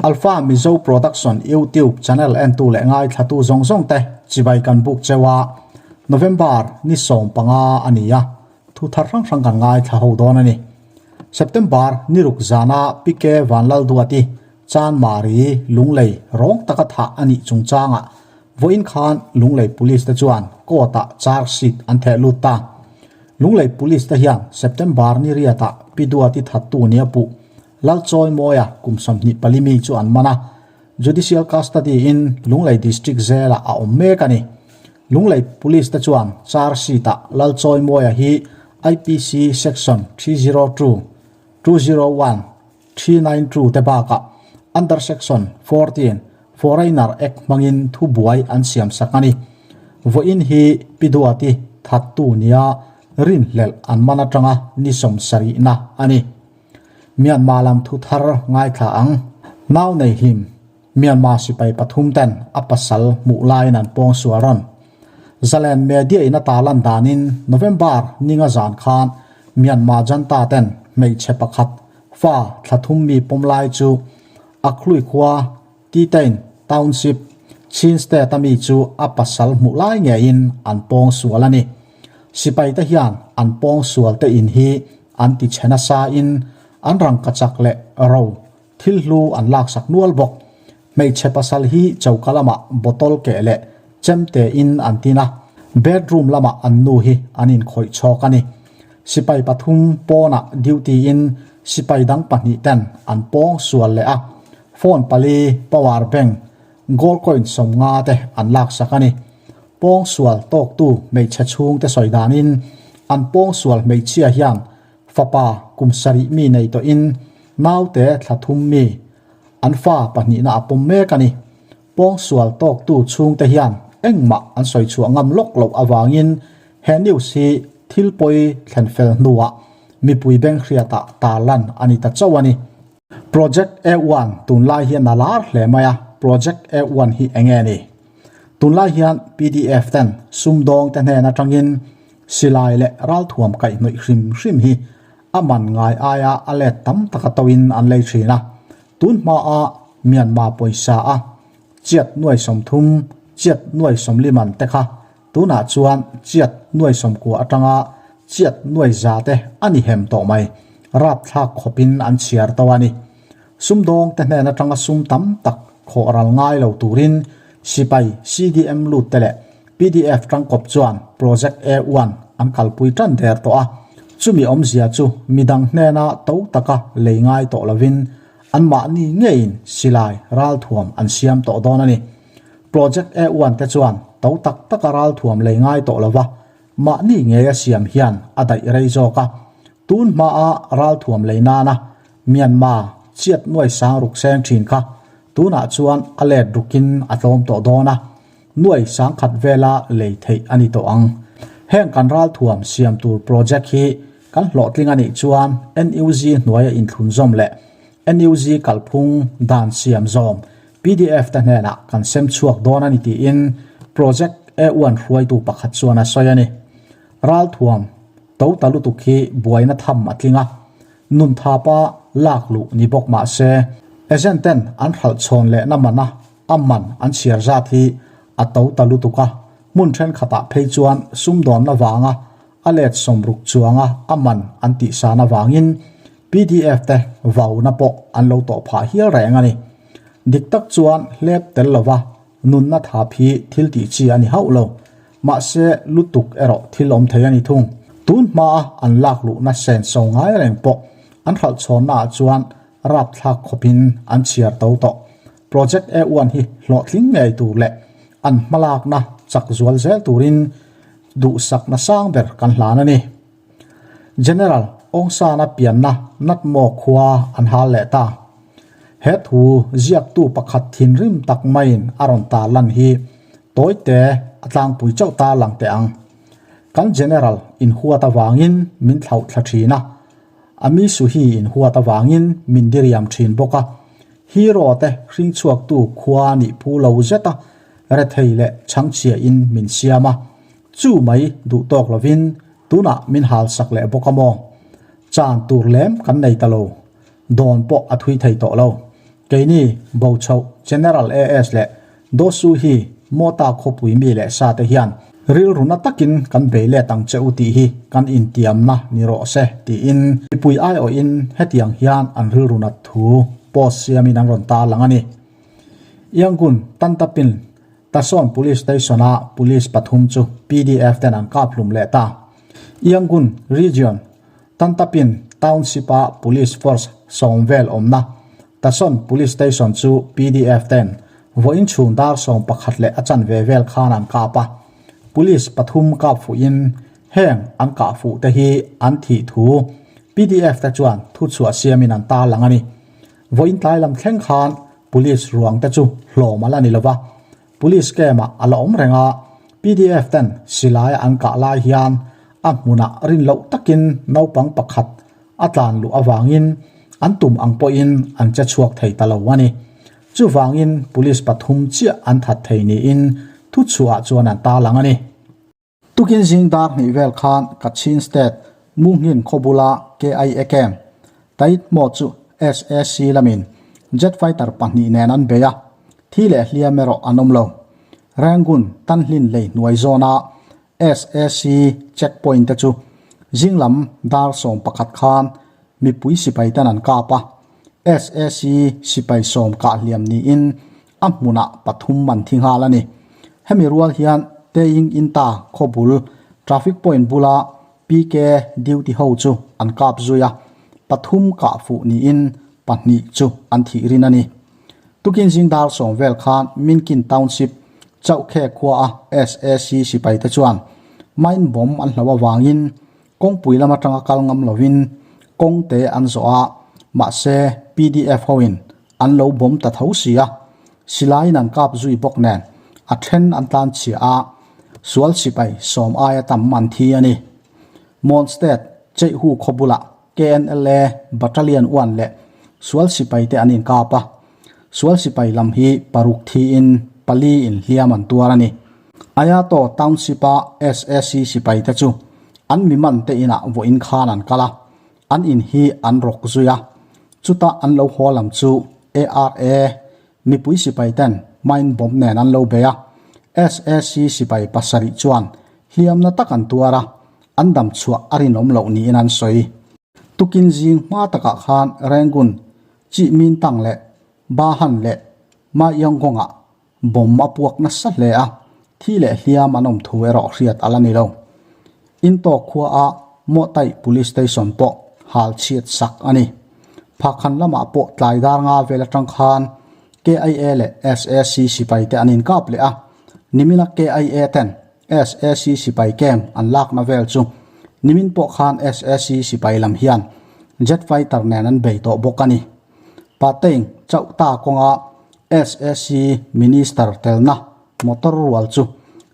Alpha Mizo Production YouTube channel entu leh ngaithlatu zawng zawng te chibai kan buk cheu a, November ni 15 a ni a, thu thar hrang hrang kan ngaithla ho dawn a ni. September ni ruk zana PK Vanlalduati Chanmari Lunglei rawng taka thah a nih chungchangah vawiin khan Lunglei Police te chuan court ah charge sheet an theh lut ta. Lunglei Police te hian September ni riatah Pi Duati thattu nia puh Lalchawimawia kum 24 mi chu an man a, Judicial Custody in Lunglei District Jail-ah a awm mek a ni. Lunglei Police te chuan charge sheet-ah Lalchawimawia hi IPC Section 302, 201, 392 te bakah Under Section 14, Foreigner Act hmangin thubuai an siam sak a ni. Vawiin hi Pi Duati thattu nia rinhlelh an man atanga ni 70na a ni. Myanmar lam thu thar ngaithla ang. Nau nei hlim, Myanmar sipai pathum ten a pasal hmuh laiin an pawng sual rawn. Zalen media in a tarlan danin November ninga zan khan Myanmar janta ten hmeichhe pakhat fa thla thum mi pawm lai chu Akhlui khua Titain Township, Chin State a mi chu a pasal hmuh lai ngeiin an pawng sual a ni. Sipai te hian an pawng sual te in hi an ti chhe nasa in an rangkachak leh ro thil hlu an laksak nual bawk. Hmeichhe pasal hi choka lamah bottle keh leh chemte in an tin a, bedroom lamah an nu hi an inkhawih chhawk a ni. Sipai pathum pawnah duty in sipai dang pahnih ten an pawng sual leh a, phone pali, power bank, gold coin 50 te an laksak a ni. Pawng sual tawktu hmeichhe chhungte sawi danin an pawng sual hmeichhia hian fapa kum sarih mi nei tawhin naute thla thum mi an fa pahnihna a pawm mek a ni. Pawng sual tawktu chhungte hian engmah an sawi chhuah ngam lawk loh avangin he news hi thil pawi thlen fel hnuah mipui beng hriatah tarlan a ni ta chauh a ni. Project A1 tunlai hian a lar hle mai a, Project A1 hi eng nge ni? Tunlai hian pdf ten sumdawng te hnen atangin silai leh ralthuam kaihhnawih hrim hrim hi a man ngai aia a let tam taka toin an lei thin a. Tun hmaa Myanmar pawisa a chiat nuai 30, chiat nuai 40 an te kha tunah chuan chiat nuai 90 atanga chiat nuai 100 te a ni hem tawh mai. Rapthlak khawpin an chhiar to a ni. Sumdawng te hnen atanga sum tam tak khawh ral ngai lo turin sipai CDM lut te leh pdf tangkawp chuan Project A1 an kalpui tan der tawh a. Chumi awmzia chu midang hnena to taka lei ngai tawh lovin anmahni ngeiin silai ralthuam an siam tawh dawn a ni. Project A1 te chuan to tak taka ralthuam lei ngai tawh lova mahni ngei a siam hian a daih rei zawk a. Tun hmaa ralthuam lei nana Myanmar chiat nuai sang ruk seng thin kha tunah chuan a let rukin a tlawm tawh dawn a, nuai sang khat vela lei theih a ni tawh ang. Heng kan ralthuam siam tur project hi kan hlawhtling a nih chuan NUG hnuaia inthlun zawm leh NUG kalphung dan siam zawm pdf te hnenah kan sem chhuak dawn a ni tiin project A1 hruaitu pakhat chuan a sawi a ni. Ralthuam to ta lutuk hi buaina tham a tling a, nun thapa lak luh ni bawk mah se agent ten an hralh chhawn leh na mana a man an chhiar zat hi a to ta lutuk a, hmun thenkhatah phei chuan sumdawnna vanga a let 60 chuanga a man an tih san avangin pdf te vauna pawh an lo tawh phah hial reng a ni. Dik tak chuan hlep tel lova nunna thap hi thil tih chi a ni hauh lo. Mahse lutuk erawh thil awm thei a ni thung. Tun hmaa an lak luhna sen so ngai reng pawh an hralh chhawnnaah chuan rapthlak khawpin an chhiar to tawh. Project A1 hi hlawhtling ngei tur leh an hmalakna chak zual zel turin duhsakna sang ber kan hlan a ni. General Aung San-a pianna Natmaw khua an hal leh ta. He thu ziaktu pakhat thinrim tak maiin a rawn tarlan hi tawite a tlangpui chauh ta lang teh ang. Kan General in huat avangin min thlauh thla thin a, a mi suhi in huat avangin min diriam thin bawk a. Hero te hring chhuaktu khua nih phu lo zeta rethei leh chhangchhia in min siam a. Chu mai duh tawk lovin tunah min hal sak leh bawk a maw? Chan tur lem kan nei ta lo. Dawn pawh a thui thei tawh lo. Keini Bochhoh General AS leh Daw Su hi Mawta khawpui mi leh sa te hian rilru na takin kan bei let ang che u tih hi kan intiamna ni rawh se tiin mipui aiawhin hetiang hian an rilru nat thu post siamin an rawn tarlang a ni. Yangon Tantapin Tasawn Police Station-a police pathum chu PDF ten an kap hlum leh ta. Yangon Region Tantapin Township-a police force sawm vel awmna Tasawn Police Station chu PDF ten vawiin chhung dar 11 leh a chanve vel khan an kap a. Police pathum kap fuhin heng an kah fuh te hi an thih thu PDF te chuan thuchhuah siamin an tarlang a ni. Vawiin tlai lam thleng khan Police ruang te chu hlawm a la ni lova, Police camp ah a la awm reng a, PDF ten silai a an kah lai hian a hmunah rin loh takin naupang pakhat a tlan luh avangin an tum ang pawhin an che chhuak thei ta lo a ni. Chuvangin Police pathum chiah an that thei niin thuchhuah chuan an tarlang a ni. Tukin zing dar hnih vel khan Kachin State Munghin khaw bula KIA camp Tait Hmaw chu SAC lamin jet fighter pahnih nen an bei a, thi leh hliam erawh an awm lo. Rangoon Tanhlin lei hnuai zawna SAC checkpoint te chu zing lam dar 11 khan mipui sipai ten an kap a, SAC sipai sawm kah hliam niin a hmunah pathum an thi nghal a ni. Hemi rual hian Teing Inta khawbul traffic point bula PK duty ho chu an kap zui a, pathum kah fuh niin pahnih chu an thih rin a ni. Tukin zing dar sawm vel khan Minkin Township Chauhkhe khua a SAC sipai te chuan mine bomb an hloh avangin kawngpui lam atanga kal ngam lovin kawng te an zawh a, mahse PDF hoin An lo bawm ta tho si a, silaiin an kap zui bawk nen a then an tlan chhia a, sual sipai sawm aia tam an thi a ni. Mon State Cheihu khaw bulah KNLA Battalion uan leh sual sipai te an inkap a, sual sipai lam hi paruk thiin pali in hliam an tuar a ni. Ayato Township-a SAC sipai te chu an miman te inah vawiin khan an kal a, An in hi an rawk zui a, chuta an lo haw lam chu ARA mipui sipai ten mine bomb nen an lo bei a, SAC sipai pasarih chuan hliamna tak an tuar a, an dam chhuah a rinawm loh niin an sawi. Tukin zing hma takah khan Rangoon, Chihmin Tang leh Bahan leh Ma Yanggong-ah Bomb a puak nasa hle a, thi leh hliam an awm thu erawh hriat a la ni lo. Intawk khua a Mawhtaih Police Station pawh hal chhiat sak a ni. Phakhan lamah pawh tlai dar nga vel atang khan KIA leh SAC sipai te an inkap leh a, nimina KIA ten SAC sipai camp an lakna vel chu nimin pawh khan SAC sipai lam hian jet fighter nen an bei tawh bawk a ni. Pateing chauh ta kawnga SAC Minister telna motor rual chu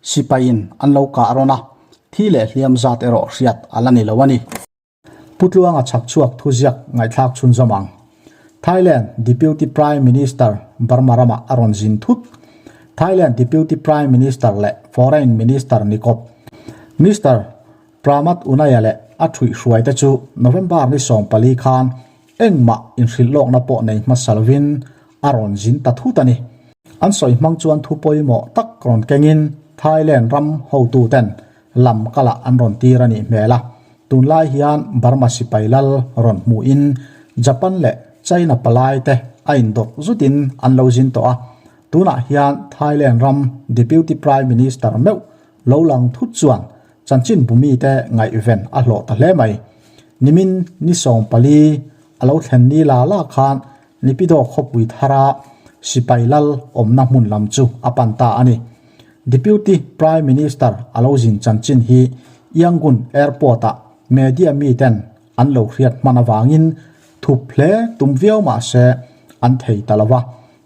sipaiin an lo kah rawn a, thi leh hliam zat erawh hriat a la ni lo a ni. Pu Tluanga chhakchhuak thuziak ngaihthlak chhunzawm ang. Thailand Deputy Prime Minister Burma ramah a rawn zin thut. Thailand Deputy Prime Minister leh Foreign Minister ni kawp Mister Pramat Unaya leh a thuihhruaite chu November ni 14 khan Engmah inhrilh lawkna pawh nei hmasa lovin a rawn zin ta thut a ni. An sawi hmang chuan thu pawimawh tak rawn kengin Thailand ram hotuten lam kalah an rawn tir a nih hmel a. Tunlai hian Burma sipai lal rawn hmuhin Japan leh China palai te a indawt zutin an lo zin tawh a. Tunah hian Thailand ram Deputy Prime Minister meuh lo lang thut chuan chanchin bumite ngaihven a hlawh ta hle mai. Nimin ni 14 a lo thlen ni la la khan Nipido khawpui thara sipai lal awmna hmun lam chu a pan ta a ni. Deputy Prime Minister a lo zin chanchin hi Yangon Airport-ah media miten an lo hriat hman avangin thup hle tum viau mah se an thei ta lo va.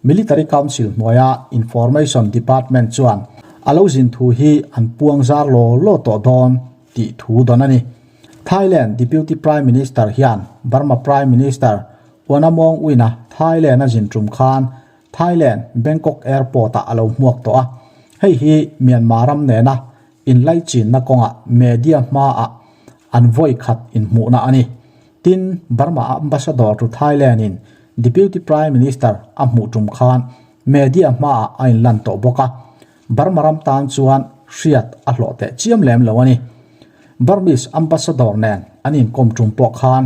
Military Council hnuaia Information Department chuan a lo zin thu hi an puang zar law law tawh dawn tih thu dawn a ni. Thailand Deputy Prime Minister hian Burma Prime Minister Wana Mawng Win-a Thailand a zin tum khan Thailand Bangkok Airport-ah a lo hmuak tawh a. Hei hi Myanmar ram nena inlaichinna kawngah media hmaah an vawi khat inhmuhna a ni. Tin, Burma Ambassador to Thailand-in. Deputy Prime Minister a hmuh tum khan media hmaah a inlan tawh bawk a, Burma ram tan chuan hriat a hlawh teh chiam lem lo a ni. Burmese Ambassador nen an inkawm tum pawh khan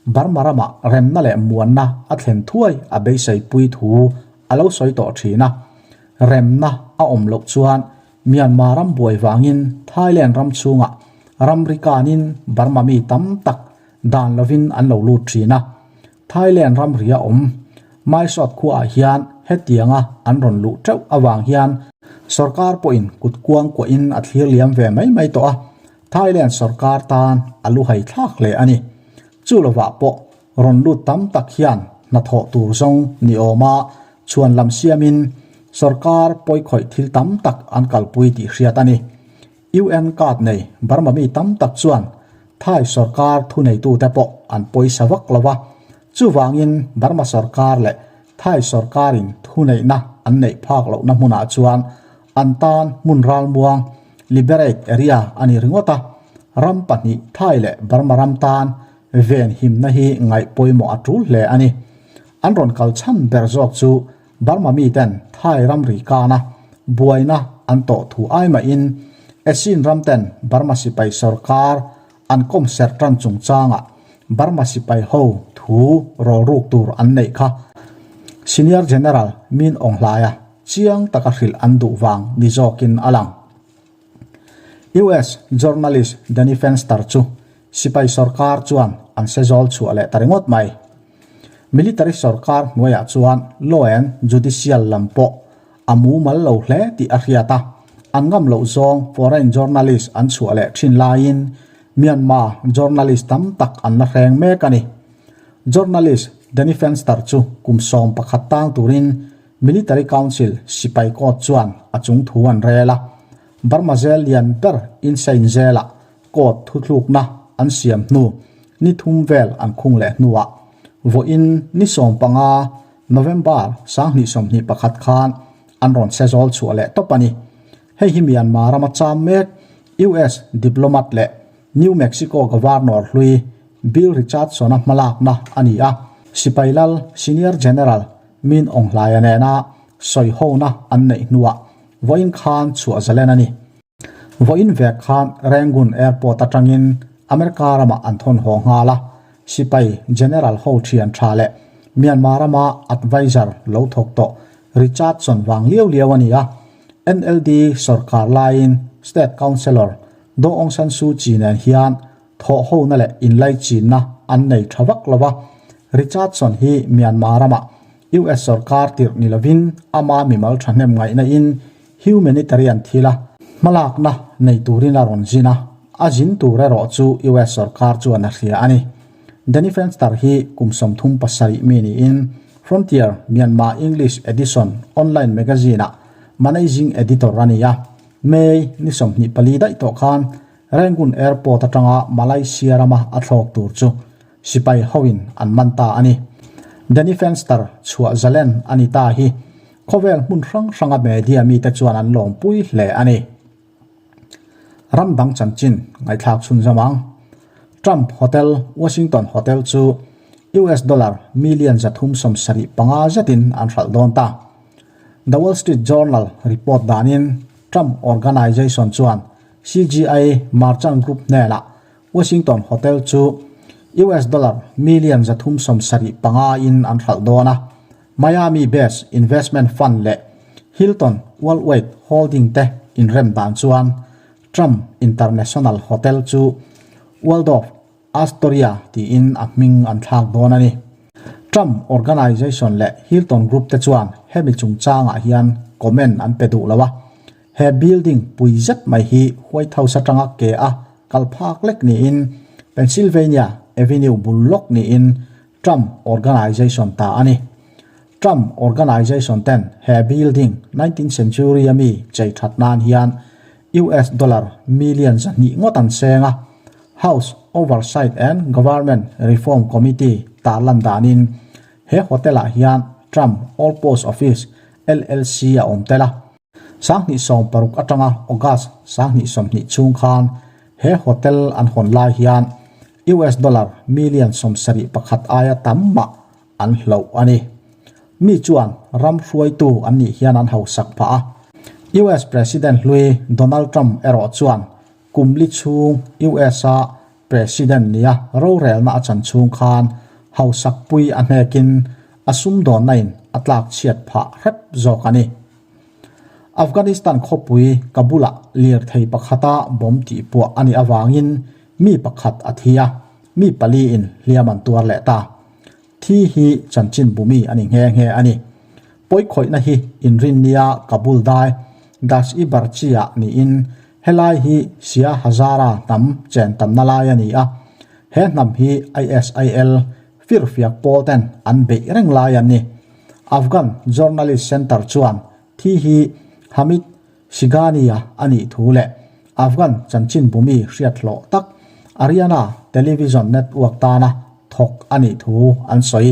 Burma ramah remna leh muanna a thlen thuai a beiseipui thu a lo sawi tawh thin a. Remna a awm loh chuan Myanmar ram buai vangin Thailand ram chhungah ramri kanin Burma mi tam tak dan lovin an lo lut thin a. Thailand ramri a awm Mysore khuaah hian hetianga an rawn luh teuh avang hian sorkar pawhin kut kuang kuahin a thlir liam ve mai mai tawh a, Thailand sorkar tan a lu hai thlak hle a ni. Chu lovah pawh rawn lut tam tak hian hnathawh tur zawng ni awma chhuan lam siamin sorkar pawikhawih thil tam tak an kalpui tih hriat a ni. UN card nei Burma mi tam tak chuan Thai sorkar thuneitute pawh an pawisa vak lo va, chuvangin Burma sorkar leh Thai sorkarin thuneihna an neih phak lohna hmunah chuan an tan hmun ralmuang, liberate area, a ni ringawt a, ram pahnih Thai leh Burma ram tan venhimna hi ngaih pawimawh a tul hle a ni. An rawn kal chhan ber zawk chu Burma miten Thai ramri kana buaina an tawh thu ai mahin Asin ramten Burma sipai sorkar an kawm ser tan chungchangah Burma sipai ho thu rawlruk tur an neih kha Senior General Min Aung Hlaia chiang taka hrilh an duh vang ni zawkin a lang. US journalist Danny Fenster chu sipai sorkar chuan an se zawl chhuah leh ta ringawt mai. Military sorkar hnuaiah chuan law and judicial lam pawh a mumal lo hle tih a hriat a, an ngam loh zawng foreign journalist an chhuah leh thin laiin Myanmar journalist tam tak an la hreng mek a ni. Journalist Danny Fenster chu kum 11 tang turin Military Council sipai court chuan a chung thu an rel a, Burma zel lian ber Insein zelah court thuthlukna an siam hnu ni thum vel an khung leh hnuah vawiin ni 15 November 2021 khan an rawn se zawl chhuah leh tawp a ni. Hei hi Myanmar rama cham mek US diplomat leh New Mexico Governor hlui Bill Richardson-a hmalakna a ni a, sipai lal Senior General Min Aung Hlaia nena sawihona an neih hnuah vawiin khan chhuah zalen a ni. Vawiin vek khan Rangoon Airport atangin America ramah an thawn haw nghal a, sipai General ho thian tha leh Myanmar rama advisor lo thawk tawh Richardson vang liau liau a ni a, NLD sorkar laiin State Councellor Daw Aung San Suu Kyi nen hian thawhhona leh inlaichinna an nei tha vak lo a, Richardson hi Myanmar ramah US sorkar tirh ni lovin ama mimal thahnem ngaihna in humanitarian thila hmalakna nei turin a rawn zin a, a zin tur erawh chu US sorkar chuan a hria a ni. Danny Fenster hi kum 37 mi niin Frontier Myanmar English Edition online magazine-ah managing editor a ni a, May ni 24 daih tawh khan Rangoon Airport atanga Malaysia rama a thlawk tur chu sipai hoin an man ta a ni. Danny Fenster chhuah zalen a ni ta hi khawvel hmun hrang hranga media mite chuan an lawmpui hle a ni. Ram dang chanchin ngaihthlak chhun zawm ang. Trump Hotel, Washington Hotel chu US dollar million 375 zetin an hralh dawn ta. The Wall Street Journal report danin Trump Organization chuan CGI Merchant Group hnenah Washington Hotel chu US dollar million 375 in an hralh dawn a, Miami based investment fund leh Hilton Worldwide Holding te inrem dan chuan Trump International Hotel chu Waldorf Astoria tiin a hming an thlak dawn a ni. Trump Organization leh Hilton Group te chuan hemi chungchangah hian comment an pe duh lo a, he building pui zet mai hi White House atanga ke a kal phak lek niin Pennsylvania Avenue bul lawk niin Trump Organization ta a ni. Trump Organization ten he building 19th century a mi chei that nan hian US dollar million 200 ngawt an seng a, House Oversight and Government Reform Committee tarlan danin he hotel-ah hian Trump Old Post Office LLC a awm tel a. 2016 atanga August 2020 chhung khan he hotel an hawn lai hian US dollar million 71 aia tam mah. an hloh a ni. Mi chuan ram hruaitu an nih hian an hausak phah a. US President hlui Donald Trump erawh chuan kum li chhung US-a President nia rorelna a chan chhung khan hausak pui a hnekin a sumdawnna in a tlak chhiat phah hrep zawk a ni. Afghanistan khawpui Kabul-ah lirthei pakhata bomb tihpuah a nih avangin mi pakhat a thi a, mi paliin hliam an tuar leh ta. Thi hi chanchin bumi a ni nghe nghe a ni. Pawikhawihna hi inrinnia Kabul dai Dasht-i-Barchi-ah niin helai hi Shia Hazara hnam chen tamna lai a ni a, he hnam hi ISIL firfiak pawl ten an beih reng lai an ni. Afghan Journalist Center chuan thi hi Hamid Shigani-a a nih thu leh Afghan chanchinbumi hriat hlawh tak Ariana Television Network tana thawk a nih thu an sawi.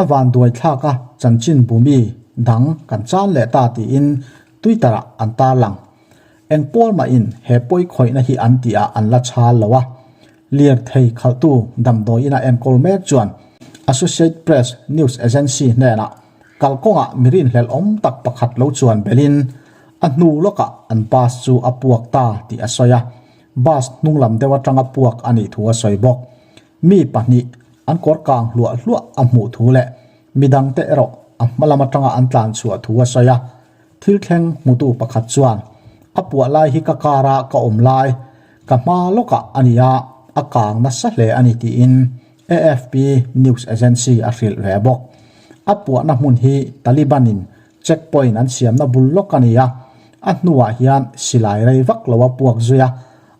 A vanduai thlaka chanchinbumi dang kan chan leh ta tiin Twitter-ah an tarlang. Eng pawl mahin he pawi khawihna hi an tihah an la chhal lo a. Lirthei khalhtu damdawiin a enkawl mek chuan Associate Press news agency hnenah kalkawngah mi rinhlelh awm tak pakhat lo chuan belhin a hnu lawkah an bus chu a puak ta tih a sawi a, bus hnunglam deuh atanga puak a nih thu a sawi bawk. Mi pahnih an kawr kang hluah hluah a hmuh thu leh midangte erawh a hmalam atanga an tlan chhuah thu a sawi a. Thil thleng hmutu pakhat chuan, A puah lai hi ka car a ka awm lai, ka hma lawkah a ni a, a kang nasa hle a ni tiin AFP news agency a hrilh ve bawk. A puahna hmun hi Taliban in check point an siamna bul lawk a ni a, a hnuah hian silai rei vak lo a puak zui a,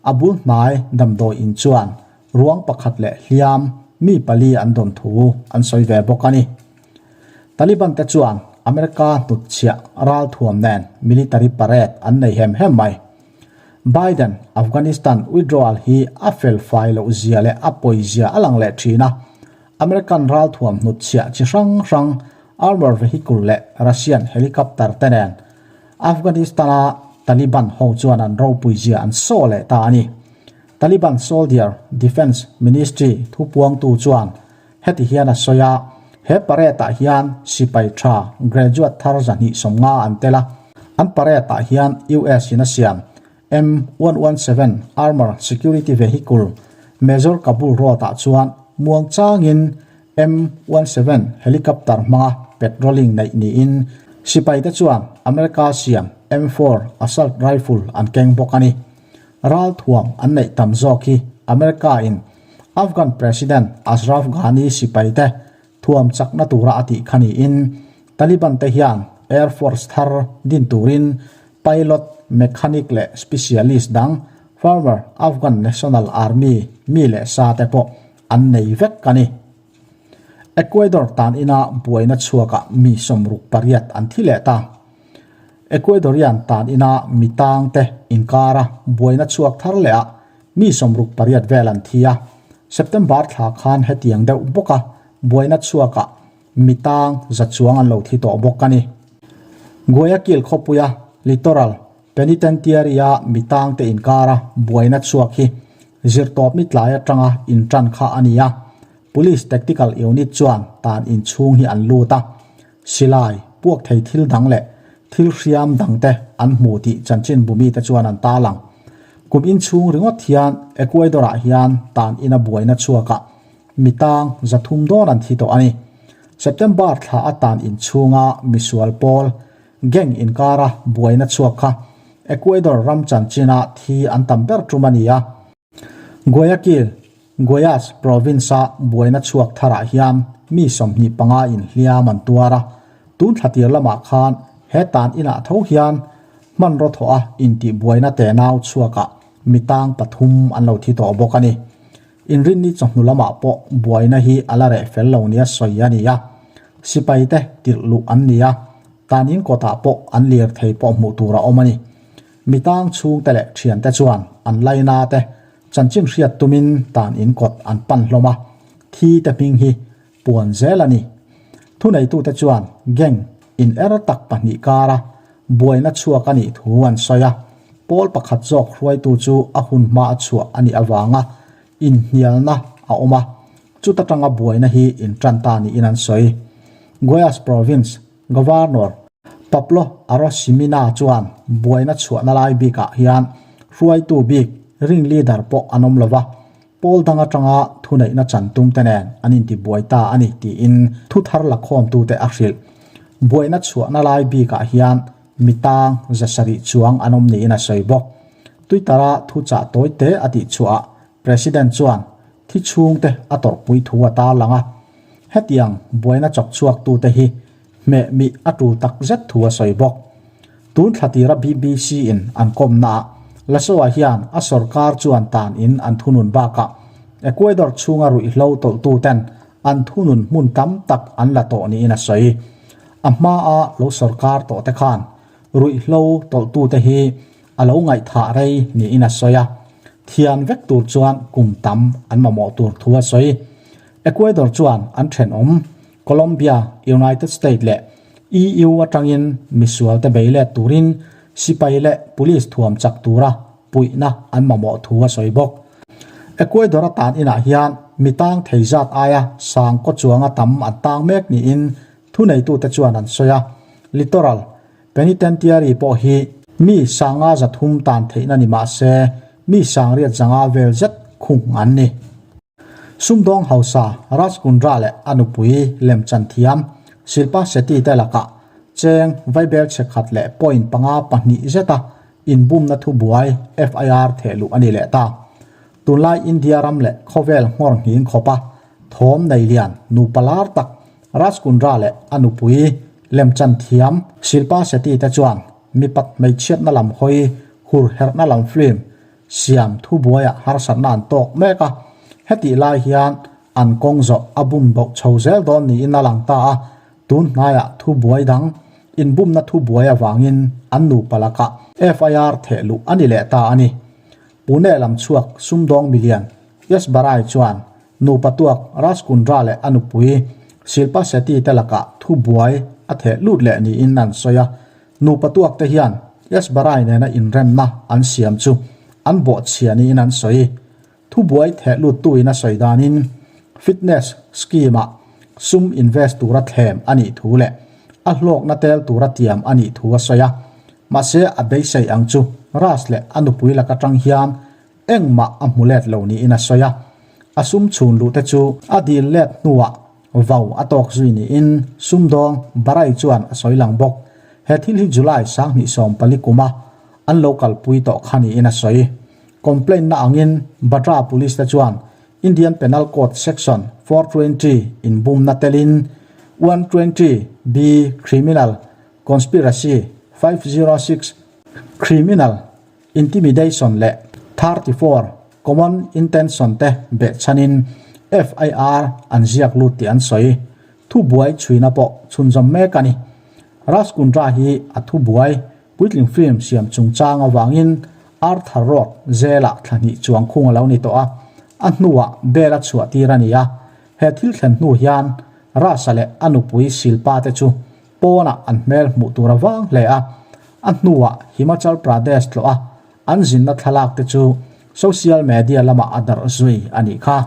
a bul hnai damdawi in chuan ruang pakhat leh hliam mi pali an dawn thu an sawi ve bawk a ni. Taliban te chuan America hnutchhiah ralthuam nen military parade an nei hem hem mai. Biden Afghanistan withdrawal hi a fel fai loh zia leh a pawi zia a lang leh thin a, American ralthuam hnutchhiah chi hrang hrang armor vehicle leh Russian helicopter te nen Afghanistan-a Taliban ho chuan an ropui zia an saw leh ta a ni. Taliban soldier Defence Ministry thupuangtu chuan Heti hian a sawi a, he parade-ah hian sipai tha graduate thar 250 an tel a, an parade-ah hian US in a siam M117 Armour Security Vehicle Major Kabul Road-ah chuan muang changin M17 helicopter hmanga patrolling neih niin sipaite chuan America siam M4 Assault Rifle an keng bawk a ni. Ralthuam an neih tam zawk hi America-in Afghan President Ashraf Ghani sipaite thuam chakna tura a tih kha niin Taliban te hian Air Force thar din turin pilot, mechanic leh specialist dang former Afghan National Army mi leh sa te pawh an nei vek a ni. Ecuador tan ina buaina chhuakah mi 68 an thi leh ta. Ecuadorian tan ina mi tangte inkara buaina chhuak thar leh ah Mi 68 vel an thi a, September thla khan hetiang deuh bawka buaina chhuakah mi tang za chuang an lo thi tawh bawk a ni. Guayaquil khawpuia Litoral Penitentiary-a mi tangte inkara buaina chhuak hi zirtawp ni tlai atanga intan kha a ni a, Police Tactical Unit chuan tan inchhung hi an lut a, silai, puak thei thil dang leh thil hriam dangte an hmu tih chanchinbu mite chuan an tarlang. Kum inchhung ringawt hian Ecuador-ah hian tan ina buaina chhuakah mi tang 300 dawn an thi tawh a ni. September thla a tan inchhunga misual pawl gang inkara buaina chhuak kha Ecuador ram chanchina thi an tam ber tum a ni a. Guayaquil, Guayas province-a buaina chhuak tharah hian mi 25 in hliam an tuar a, tun thla tir lamah khan he tan inah tho hian hmanraw thawh a intihbuaina tenau chhuakah mi tang pathum an lo thi tawh bawk a ni. Inrinni chawhnu lamah pawh buaina hi a la reh fel lo nia sawi a ni a, sipaite tirh luh an ni a, tan in kawtah pawh an lirthei pawh hmuh tur a awm a ni. Mi tang chhungte leh thiante chuan an laina te chanchin hriat tumin tan in kawt an pan hlawm a, thi te hming hi puan zel a ni. Thuneitute chuan gang in er tak pahnih kara buaina chhuak a nih thu an sawi a, pawl pakhat zawk hruaitu chu a hun hma a chhuah a nih avanga inhnialna a awm a. Chuta tanga buaina hi intan ta niin an sawi. Guayas Province Governor Pablo Arosemena chuan buaina chhuahna lai bikah hian hruaitu bik ring leader pawh an awm lova, pawl dang atanga thuneihna chan tum te nen an intibuai ta a ni tiin thu thar lakhawmtute a hrilh. Buaina chhuahna lai bikah hian mi tang 700 chuang an awm niin a sawi bawk. Twitter-a thuchah tawi te a tihchhuahah President chuan thi chhungte a tawrhpui thu a tarlang a, hetiang buaina chawk chhuaktute hi hmeh mih a tul tak zet thu a sawi bawk. Tun thla tira BBC in an kawmnaah Lasoa hian a sorkar chuan tan in an thunun bakah Ecuador chhunga ruihhlo tawlhtuten an thunun hmun tam tak an la tawh niin a sawi. A hmaa lo sorkar tawhte khan ruihhlo tawlhtute hi a lo ngaihthah rei niin a sawi a, thian vek tur chuan kum tam an mamawh tur thu a sawi. Ecuador chuan an thenawm Colombia, United States leh EU atangin misualte bei let turin sipai leh police thuam chak tura puihna an mamawh thu a sawi bawk. Ecuador a tan inah hian mi tang thei zat aia sang kaw chuanga tam an tang mek niin thuneitute chuan an sawi a, Litoral Penitentiary pawh hi mi sanga 300 tan theihna ni mah se mi sangriat 500 vel zet khung an ni. Sumdawng hausa Raj Kundra leh a nupui lemchan thiam Shilpa Shetty te lakah cheng vaibel chhe khat leh point panga pahnih zeta inbumna thubuai FIR thehluh a ni leh ta. Tunlai India ram leh khawvel nghawr nghing khawpa thawm nei lian nupa lar tak Raj Kundra leh a nupui lemchan thiam Shilpa Shetty te chuan mipat hmeichhiatna lam hawi hur herhna lam film siam thubuaiah harsatna an tawk mek a, hetih lai hian an kawng zawh a bum boh chho zel dawn niin a lang ta a, tun hnaiah thubuai dang inbumna thubuai avangin an nupa lakah FIR theh luh a ni leh ta a ni. Pune lam chhuak sumdawng milian Yash Barai chuan nupa tuak Raj Kundra leh a nupui Shilpa Shetty te lakah thubuai a theh lut leh niin an sawi a, Nupa tuak te hian Yash Barai nena inremna an siam chu an bawhchhia niin an sawi. Thubuai theh luttuin a sawi danin fitness scheme-ah sum invest tura thlem a nih thu leh a hlawkna tel tura tiam a nih thu a sawi a. Mahse a beisei ang chu Raj leh a nupui lak atang hian engmah a hmu let lo niin a sawi a. A sum chhun luh te chu a dil let hnuah Vau a tawk zui niin sumdawng Barai chuan a sawi lang bawk. He thil hi July 2014 kuma an lo kalpui tawh kha niin a sawi. Complaint na angin Bhadra Police te chuan Indian Penal Code Section 420 inbumna telin 120 B Criminal Conspiracy 506 Criminal Intimidation leh 34 Common Intention te behchhanin FIR an ziak lut tih an sawi. Thubuai chhuina pawh chhunzawm mek a ni. Raj Kundra hi a thubuai puitling film siam chungchang avangin Arthur Road zelah thla hnih chuang khung a lo ni tawh a, a hnuah bail a chhuah tir a ni a. He thil thlen hnu hian Raj-a leh a nupui Shilpa te chu pawnah an hmel hmuh tur a vang hle a, a hnuah Himachal Pradesh tlawh a an zinna thlalak te chu social media lamah a darh zui a nih kha.